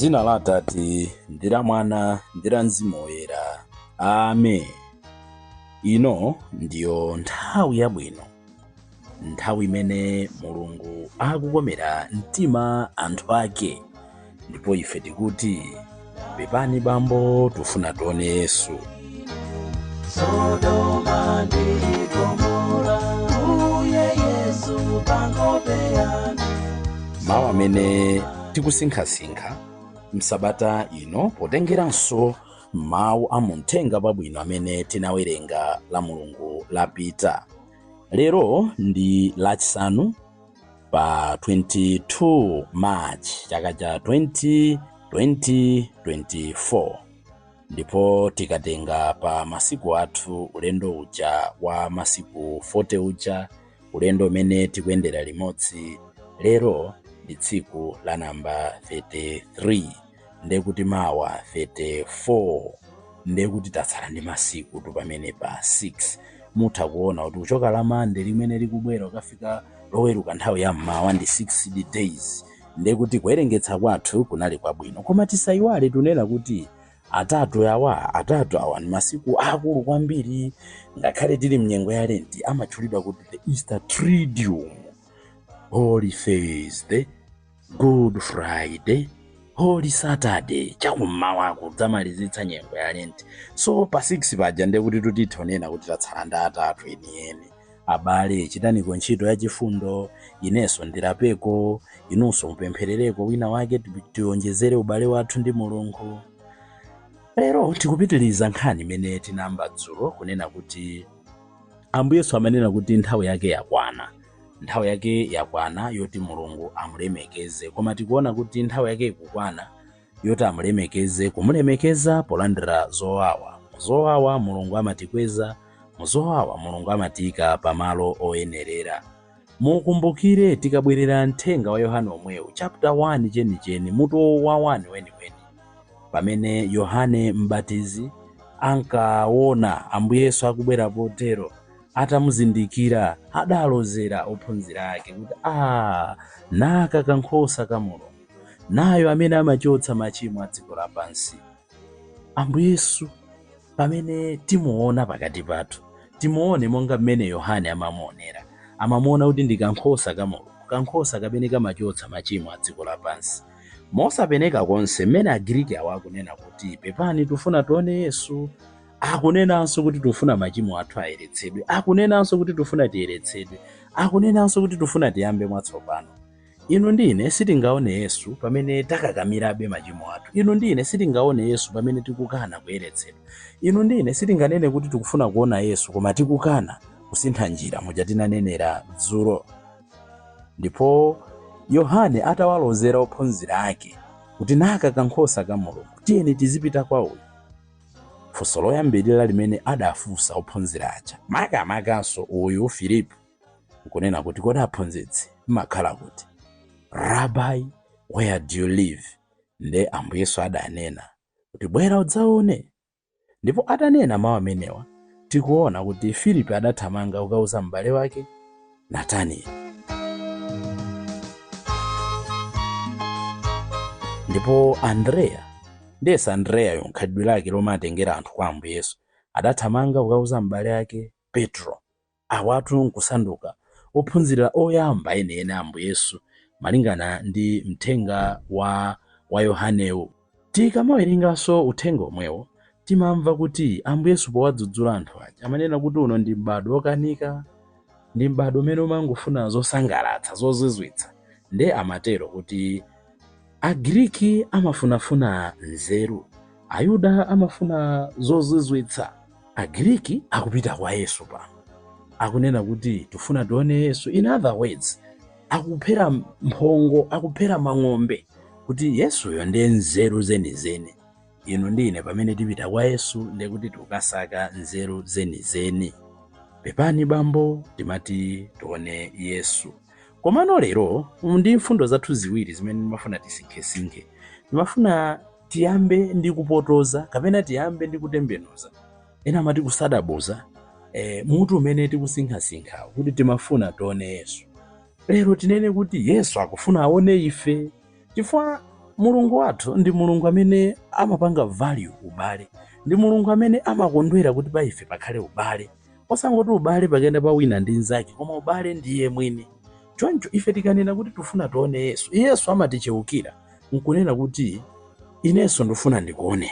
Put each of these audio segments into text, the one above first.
M'dzina la Atate, ndi la Mwana, ndi la Mzimu Woyera. Amen. Ino ndiyo nthawi yabwino, nthawi imene Mulungu akukomera mtima anthu ake, ndipo ife tikuti pepani bambo, tufuna tione Yesu. Sodoma ndi Gomora, Mbuye Yesu pankhope yanu. Mawu amene tikusinkhasinkha msabata ino potengeranso mawu a muthenga wabwino amene tinawerenga la Mulungu lapita. Lero ndi Lachisanu pa 22 March chaka cha 2024, ndipo tikatenga pa masiku athu ulendo uja wa masiku 40 uja, ulendo umene tikuyendera limodzi, lero ndi tsiku la namba 33, ndekuti mawa 34, ndekuti tatsala ndi masiku tu pamene pa 6. Mutha kuona kuti kuchoka la Mande limene likubwera ukafika Loweruka nthawi ya mmawa ndi 6 days, ndekuti kuwerengetsa kwathu kunali kwabwino. Koma tisayiwale tunena kuti atatu awa ndi masiku akulu kwambiri. Ngakhale tili mnyengo ya Lenti, amatchulidwa kuti the Easter Triduum, Holy Thursday, Good Friday, Holy Saturday, chakummawa kudzamalizitsa nyengo ya Lenti. So pa 6 paja ndekuti tutitha kunena kuti tatsala ndi atatu enieni. Abale, chitaniko ntchito ya chifundo. Inenso ndilapeko, inunso mupempherereko wina wake, tionjezere ubale wathu ndi Mulungu. Lero tikupitiriza nkhani imene tinayamba dzulo, kunena kuti Ambuye Yesu amanena kuti nthawi yake yakwana, nthawi yake yakwana yoti Mulungu amulemekeze. Koma tikuona kuti nthawi yake ikukwana yoti amulemekeze, kumulemekeza polandira zowawa. Muzowawa Mulungu amatikweza, muzowawa Mulungu amatiyika pamalo oyenerera. Mukumbukire, tikabwerera mthenga wa Yohane omwewu, chapter 1 chenicheni, mutu wa 1 weniweni, pamene Yohane Mbatizi ankaona Ambuye Yesu akubwera potero, atamuzindikira adalozera ophunzira ake kuti, "A, naka kankhosa ka Mulungu, nayo amene amachotsa machimo a dziko lapansi." Ambuye Yesu pamene timuona pakati pathu, timuone monga mmene Yohane amamuonera. Amamuona kuti ndi kankhosa ka Mulungu, kankhosa kamene kamachotsa machimo a dziko lapansi, mosapeneka konse. Mmene Agiriki awa akunena kuti, "Pepani, tufuna tione Yesu," akunenanso kuti tufuna machimo athu ayeretsedwe, akunenanso kuti tufuna tiyeretsedwe, akunenanso kuti tufuna tiyambe mwatsopano. Inu ndi ine sitingaone Yesu pamene takakamirabe machimo athu. Inu ndi ine sitingaone Yesu pamene tikukana kuyeretsedwa. Inu ndi ine sitinganene kuti tikufuna kuona Yesu koma tikukana kusintha njira, muja tinanenera dzulo. Ndipo Yohane atawalozera ophunzira ake kuti, "Naka kankhosa ka Mulungu, tiyeni tizipita kwa uyu," funso loyambirira limene adafunsa ophunzira aja, makamakanso uyu Filipo, nkunena kuti, "Kodi aphunzitsi mmakhala kuti? Rabbi, where do you live?" Nde Ambuye Yesu adanena kuti, "Bwera udzaone." Ndipo atanena mawu amenewa, tikuona kuti Filipo adathamanga kukauza m'bale wake Natanieli. Ndipo Andreya, ndiyesa Andreyayo nkhalidwe lake lomwe atengera anthu kwa Ambuye Yesu, adathamanga kukauza m'bale ake Petro. Awatu nkusanduka ophunzira oyamba enieni a Ambuye Yesu malingana ndi mthenga wa Yohanewu. Tikamawerenganso uthenga omwewo, timamva kuti Ambuye Yesu powadzudzula anthu aja amanena kuti uno ndi m'bado wokanika, ndi m'bado umene umangofuna zosangalatsa, zozizwitsa. Nde amatero kuti Agiriki amafunafuna nzeru, Ayuda amafuna zozizwitsa. Agiriki akupita kwa Yesu pano, akunena kuti tifuna tione Yesu. In other words, akuphera mphongo, akuphera mang'ombe kuti Yesuyo ndiye nzeru zenizeni. Inu ndi ine pamene tipita kwa Yesu, ndiye kuti tikukasaka nzeru zenizeni. Pepani bambo, timati tione Yesu. Komano lero ndi mfundo zathu ziwiri zimene ndimafuna tisinkhesinkhe. Ndimafuna tiyambe ndi kupotoza, kapena tiyambe ndi kutembenuza, ena amati kusadabuza, mutu umene tikusinkhasinkha kuti timafuna tione Yesu. Lero tinene kuti Yesu akufuna aone ife, chifukwa Mulungu wathu ndi Mulungu amene amapanga value ubale, ndi Mulungu amene amakondwera kuti pa ife pakhale ubale, osangoti ubale pakenda pa wina ndi mnzake, koma ubale ndiye mwini. Choncho ife tikanena kuti tifuna tione Yesu, Yesu amaticheukira nkunena kuti inenso ndifuna ndikuoneni.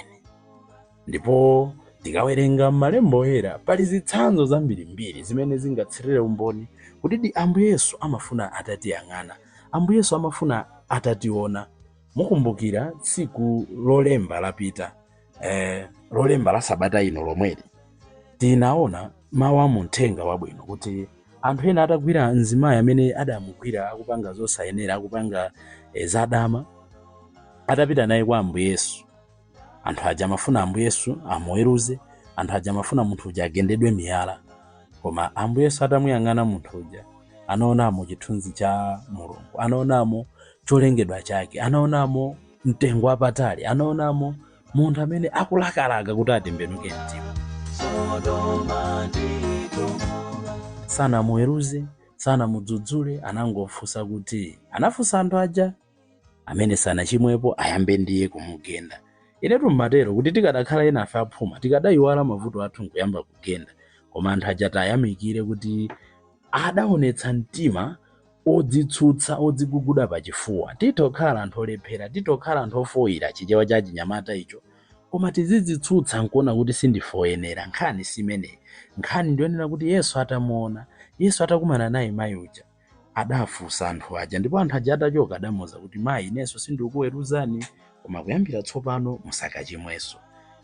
Ndipo tikawerenga m'malemba oyera pali zitsanzo zambirimbiri zimene zingatsirire umboni kuti di Ambuye Yesu amafuna atatiyang'ana, Ambuye Yesu amafuna atationa. Mukumbukira tsiku lolemba lapita, lolemba la sabata ino lomweli, tinaona mawu a muthenga wabwino kuti anthu ena atagwira mzimayi amene adamugwira akupanga zosayenera, akupanga zadama, atapita naye kwa Ambuye Yesu, anthu aja amafuna Ambuye Yesu amuweruze, anthu aja amafuna munthu uja agendedwe miyala. Koma Ambuye Yesu atamuyang'ana munthu uja, anaonamo chithunzi cha Mulungu, anaonamo cholengedwa chake, anaonamo mtengo wapatali, anaonamo munthu amene akulakalaka kuti atembenuke mtima. Sodoma ndi Gomora. Sanamuweruze, sanamudzudzule, anangofunsa kuti, anafunsa anthu aja amene sanachimwepo ayambe ndiye kumugenda. Inetu mmatero kuti tikadakhala ena afe aphuma tikadayiwala mavuto athu nkuyamba kugenda, koma anthu aja tayamikire kuti adaonetsa mtima odzitsutsa, odziguguda pachifuwa. Titokhala anthu olephera, titokhala anthu ofoyira, chichewa cha chinyamata icho, koma tizidzitsutsa nkuona kuti sindifoyenera. Nkhani simeneyi, nkhani ndiyonena kuti Yesu atamuona, Yesu atakumana naye mayi uja, adafunsa anthu aja, ndipo anthu aja atachoka adamuwuza kuti mayi, inenso sindikuweruzani, koma kuyambira tsopano musakachimwenso.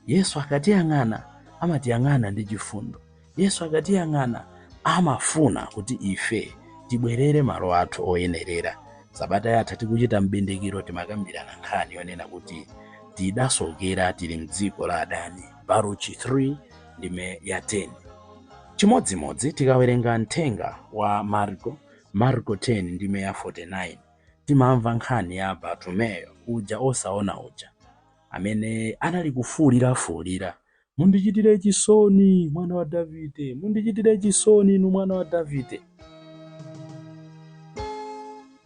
Yesu akatiyang'ana amatiyang'ana ndi chifundo. Yesu akatiyang'ana amafuna kuti ife tibwerere malo athu oyenerera. Sabata yatha tikuchita mbindikiro timakambirana nkhani yonena kuti tidasokera tili mdziko la adani, Baruchi 3 ndime ya 10. Chimodzimodzi tikawerenga mthenga wa Marko, Marko 10 ndime ya 49, timamva nkhani ya Bartumeyo uja osaona uja amene anali kufuwulirafuwulira, mundichitire chisoni mwana wa Davide, mundichitire chisoni inu mwana wa Davide.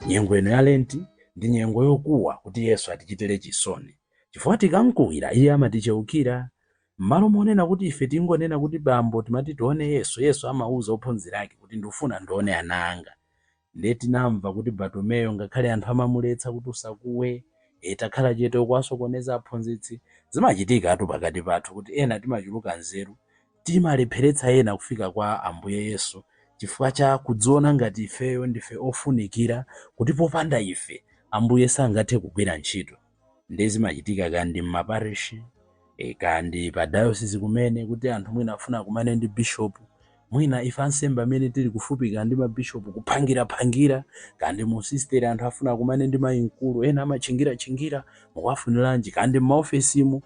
Nyengo ino ya Lenti ndi nyengo yokuwa kuti Yesu atichitire chisoni, chifukwa tikamkuwira iye amaticheukira. M'malo monena kuti ife tingonena kuti bambo timati tione Yesu, Yesu amauza ophunzira ake kuti ndifuna ndione ana anga. Ndiye tinamva kuti Bartumeyo ngakhale anthu amamuletsa kuti usakuwe, takhala chete ukuwasokoneza aphunzitsi. Zimachitikatu pakati pathu kuti ena timachuluka nzeru, timalepheretsa ena kufika kwa Ambuye Yesu chifukwa cha kudziona ngati ifeyo ndife ofunikira, kuti popanda ife Ambuye sangathe kugwira ntchito. Ndiye zimachitika kandi m'maparishi, kandi pa diocese kumene, kuti anthu mwina afuna akumane ndi bishop, mwina ife ansembe amene tili kufupi kandi mabishopu kuphangiraphangira, kandi mu sisteri anthu afuna akumane ndi mayi mkulu, ena amachingirachingira, mukuwafuniranji, kandi m'maofesimu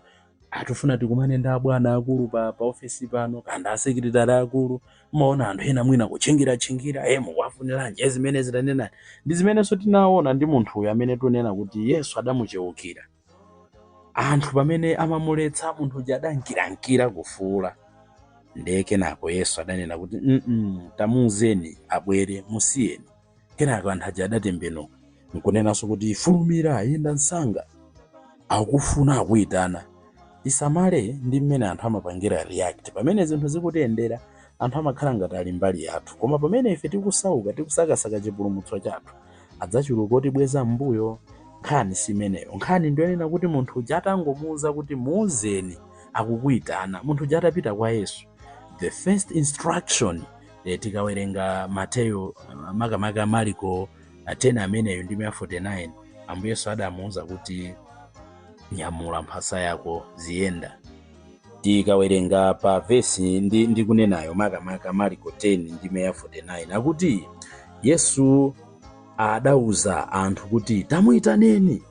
atufuna tikumane ndi abwana akulu pa ofesi pano, kandi asekretari akulu, mumaona anthu ena mwina kuchingirachingira, mukuwafuniranji, zimene zitanenani. Ndi zimenenso tinaona ndi munthu uyu amene tunena kuti Yesu adamucheukira. Anthu pamene amamuletsa munthu uja adankirankira kufuula. Ndiye kenako Yesu adanena kuti tamuuzeni abwere, musiyeni. Kenako anthu aja adatembenuka nkunenanso kuti fulumira, yenda msanga, akufuna akuyitana. Tisamale ndi mmene anthu amapangira react pamene zinthu zikutiyendera. Anthu amakhala ngati ali mbali yathu, koma pamene ife tikusauka, tikusakasaka chipulumutso chathu, adzachuluka otibweza m'mbuyo. Nkhani simeneyo, nkhani ndiyonena kuti munthu uja atangomuuza kuti muuzeni akukuyitana, munthu uja atapita kwa Yesu, the first instruction, tikawerenga Mateyo, makamaka Marko 10 ameneyo ndime ya 49, Ambuye Yesu adamuuza kuti nyamula mphasa yako ziyenda. Tikawerenga pa vesi ndikunenayo makamaka Marko 10 ndime ya 49, akuti Yesu adauza anthu kuti tamuyitaneni.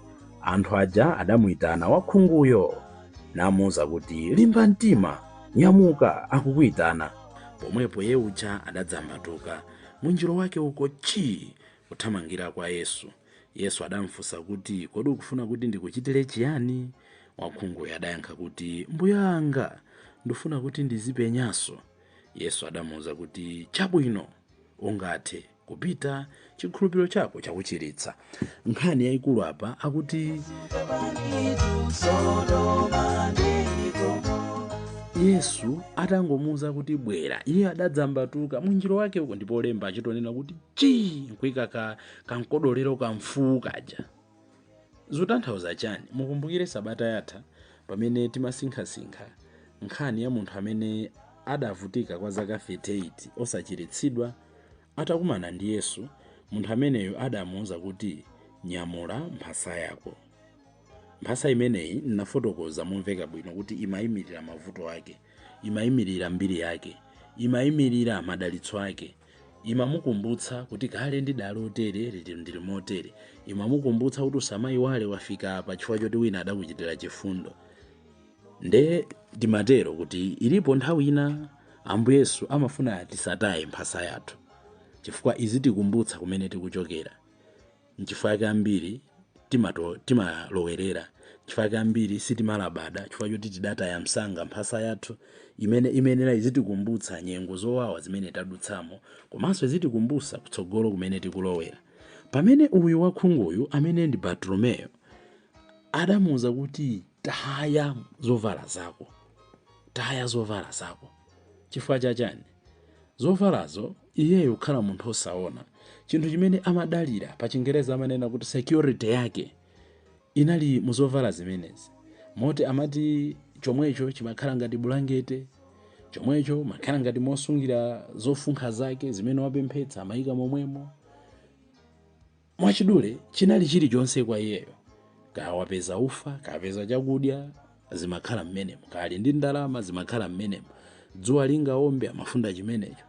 Anthu aja adamuyitana wakhunguyo namuuza kuti limba mtima, nyamuka, akukuyitana. Pomwepo ye uja adadzambatuka mwinjiro wake uko chi kuthamangira kwa Yesu. Yesu adamfunsa kuti kodi ukufuna kuti ndikuchitire chiyani? Wakhunguyo adayankha kuti mbuya anga, ndifuna kuti ndizipenyanso. Yesu adamuuza kuti chabwino, ungathe. Kupita, chikhulupiriro chako chakuchiritsa. Nkhani yayikulu apa akuti Sodoma ndi Gomora. Yesu atangomuwuza kuti bwera, iye adadzambatuka mwinjiro wake uko, ndipo olemba achitonena kuti chi nkuika kamkodolero kamfuwu kaja. Zotanthauza chani? Mukumbukire sabata yatha pamene timasinkhasinkha nkhani ya munthu amene adavutika kwa zaka 38 osachiritsidwa. Atakumana ndi Yesu, munthu ameneyo adamuwuza kuti nyamula mphasa yako. Mphasa imeneyi nafotokoza momveka bwino kuti imayimirira mavuto ake, imayimirira mbiri yake, imayimirira madalitso ake, imamukumbutsa kuti kale ndidali otere, lero ndili motere, imamukumbutsa kuti usamayiwale wafika apa chifukwa choti wina adakuchitira chifundo. Nde timatero kuti ilipo nthawi ina Ambuye Yesu amafuna tisataye mphasa yathu, chifukwa izitikumbutsa kumene tikuchokera. Nchifukwa chake ambiri timalowerera, chifukwa chake ambiri sitimalabada, chifukwa choti tidataya msanga mphasa yathu imene imenera izitikumbutsa nyengo zowawa zimene tadutsamo, komanso izitikumbutsa kutsogolo kumene tikulowera. Pamene uyu wakhunguyu amene ndi Bartolomeyo adamuwuza kuti taya zovala zako, taya zovala zako. Chifukwa chachani? Zovalazo, iyeyo kukhala munthu osaona, chinthu chimene amadalira, pa Chingereza amanena kuti security yake inali muzovala zimenezi, moti amati chomwecho chimakhala ngati bulangete, chomwecho makhala ngati mosungira zofunkha zake zimene wapemphetsa, amayika momwemo. Mwachidule, chinali chilichonse kwa iyeyo. Kaya wapeza ufa, kapeza chakudya, zimakhala mmenemo. Kali ndi ndalama, zimakhala mmenemo. Dzuwa lingaombe, amafunda chimenecho.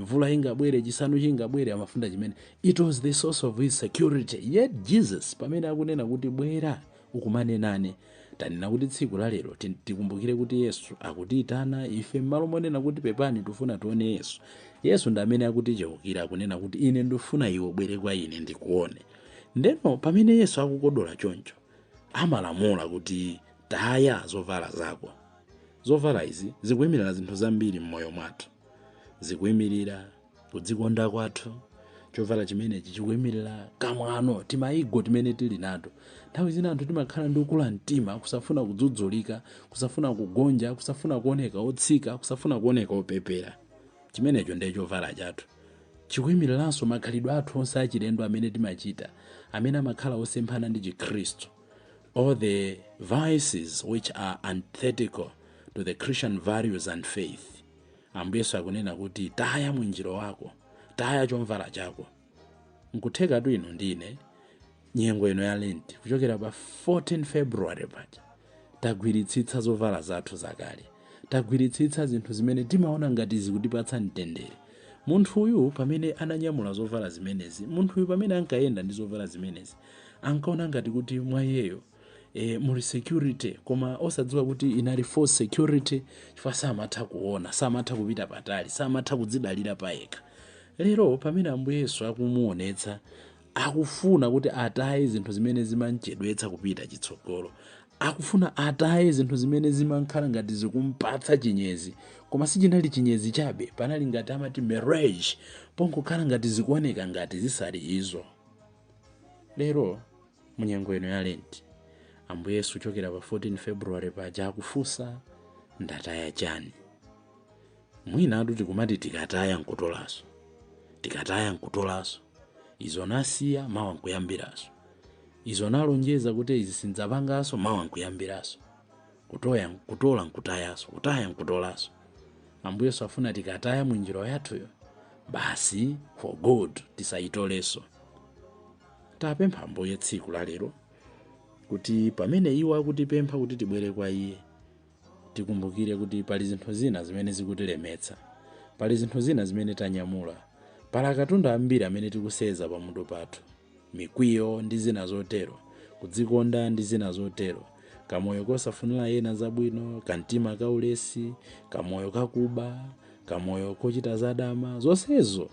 Mvula ingabwere, chisanu chingabwere, amafunda chimene. It was the source of his security. Yet Jesus pamene akunena kuti bwera ukumane nane, tanena kuti tsiku la lero tikumbukire kuti Yesu akutiyitana ife. M'malo monena kuti pepani, tifuna tione Yesu, Yesu ndi amene akuticheukira, akunena kuti ine ndifuna iwe ubwere kwa ine ndikuone. Ndeno pamene Yesu akukodola choncho, amalamula kuti taya zovala zako. Zovala izi zikuyimirira zinthu zambiri m'moyo mwathu. Zikuyimirira kudzikonda kwathu. Chovala chimenechi chikuyimirira kamwano, tima ego timene tili nato. Nthawi zina anthu timakhala ndi kukula mtima, kusafuna kudzudzulika, kusafuna kugonja, kusafuna kuoneka otsika, kusafuna kuoneka opepera. Chimenecho ndiye chovala chathu. Chikuyimiriranso makhalidwe athu onse achilendo amene timachita, amene amakhala osemphana ndi Chikhristu, all the vices which are antithetical to the Christian values and faith. Ambuye Yesu akunena kuti taya mwinjiro wako, taya chomvala chako. Nkuthekatu inu ndine nyengo ino ya Lent, kuchokera pa 14 February paja, tagwiritsitsa zovala zathu zakale, tagwiritsitsa zinthu zimene timaona ngati zikutipatsa mtendere. Munthuyu pamene ananyamula zovala zimenezi, munthuyu pamene ankayenda ndi zovala zimenezi, ankaona ngati kuti mwa iyeyo muli security, koma osadziwa kuti inali false security, chifukwa samatha kuona, samatha kupita patali, samatha kudzidalira payekha. Lero pamene Ambuye Yesu akumuonetsa, akufuna kuti ataye zinthu zimene zimamchedwetsa kupita chitsogolo, akufuna ataye zinthu zimene zimakhala ngati zikumpatsa chinyezi, koma sichinali chinyezi chabe, panali ngati amati mirage, pongokhala ngati zikuoneka ngati zisali izo. Lero munyengo ino ya Lent, Ambuye Yesu kuchokera pa 14 February paja akufunsa, ndataya chani? Mwina atu tikumati tikataya nkutolaso, tikataya nkutolaso, izo nasiya, mawa nkuyambiraso, izo nalonjeza kuti izi sindidzapanganso, mawa nkuyambiraso, kutoya kutola nkutayaso, kutaya nkutolaso. Ambuye Yesu afuna tikataya mwinjiro yathuyo, basi, for good, tisayitoleso. Tapempha Ambuye tsiku la lero kuti pamene iwo akutipempha kuti tibwere kwa iye, tikumbukire kuti pali zinthu zina zimene zikutilemetsa, pali zinthu zina zimene tanyamula, pali akatundu ambiri amene tikuseza pamutu pathu, mikwiyo ndi zina zotero, kudzikonda ndi zina zotero, kamoyo kosafunira ena zabwino, kamtima kaulesi, kamoyo kakuba, kamoyo kochita zadama. Zonsezo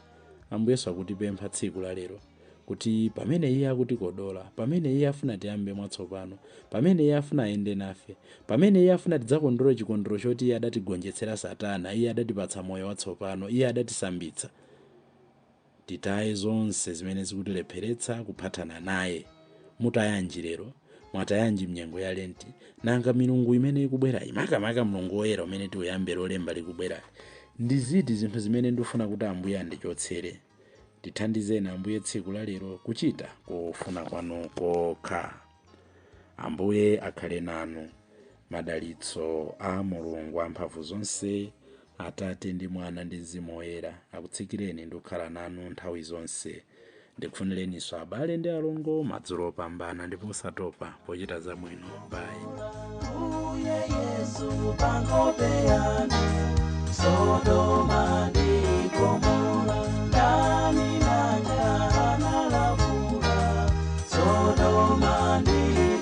Ambuye Yesu akutipempha tsiku la lero kuti pamene iye akutikodola, pamene iye afuna tiyambe mwatsopano, pamene iye afuna ayende nafe, pamene iye afuna tidzakondwere chikondwerero choti iye adatigonjetsera Satana, iye adatipatsa moyo watsopano, iye adatisambitsa, Titaye zonse zimene zikutilepheretsa kuphatana naye. Mutayanji lero? Mwatayanji mnyengo ya Lenti? Nanga milungu imene ikubwerayi, makamaka Mulungu Woyera umene tiuyambe Lolemba likubwerali, ndi ziti zinthu zimene ndifuna kuti Ambuye andichotsere? Tithandizeni Ambuye tsiku la lero kuchita kufuna kwanu kokha. Ambuye akhale nanu. Madalitso a Mulungu amphamvu zonse, Atate ndi Mwana ndi Mzimu Woyera, akutsikireni ndi kukhala nanu nthawi zonse. Ndikufunireniso abale ndi alongo madzulo opambana ndipo osatopa pochita zabwino. Bye. Uye Yesu pankhope yanu, Sodoma ndi Gomora, ndani nanga analavula. Sodoma ndi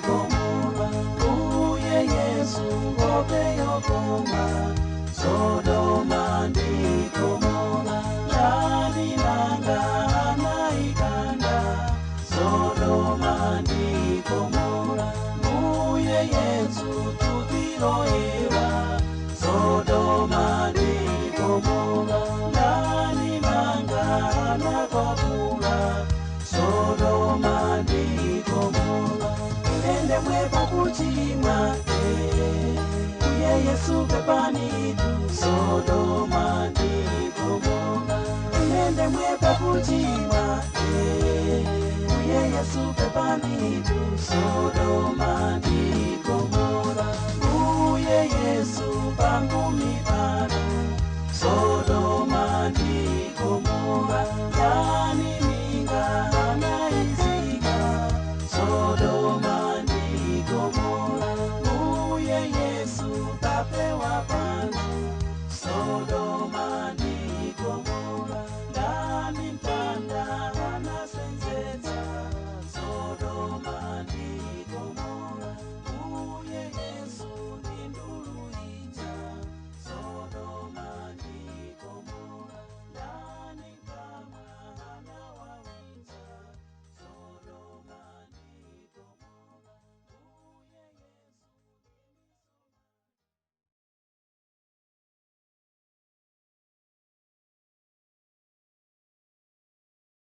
Gomora, Uye Yesu nkhope yokoma. Sodoma ndi Gomora, ndani nanga anaikanda. Sodoma ndi Gomora, Mbuye Yesu tutiloera. Sodoma ndi Gomora, ndani nanga anakwapula. Sodoma ndi Gomora, ende mwepo kuchimwa, uye Yesu pepanitu. Sodoma ndi Gomora, ende mwepo kuchimwa, uye Yesu pepanitu. Sodoma ndi Gomora, uye Yesu pangumi pano. Sodoma ndi Gomora, yani minga anaizika. Sodoma ndi Gomora, uye Yesu tapewa pano.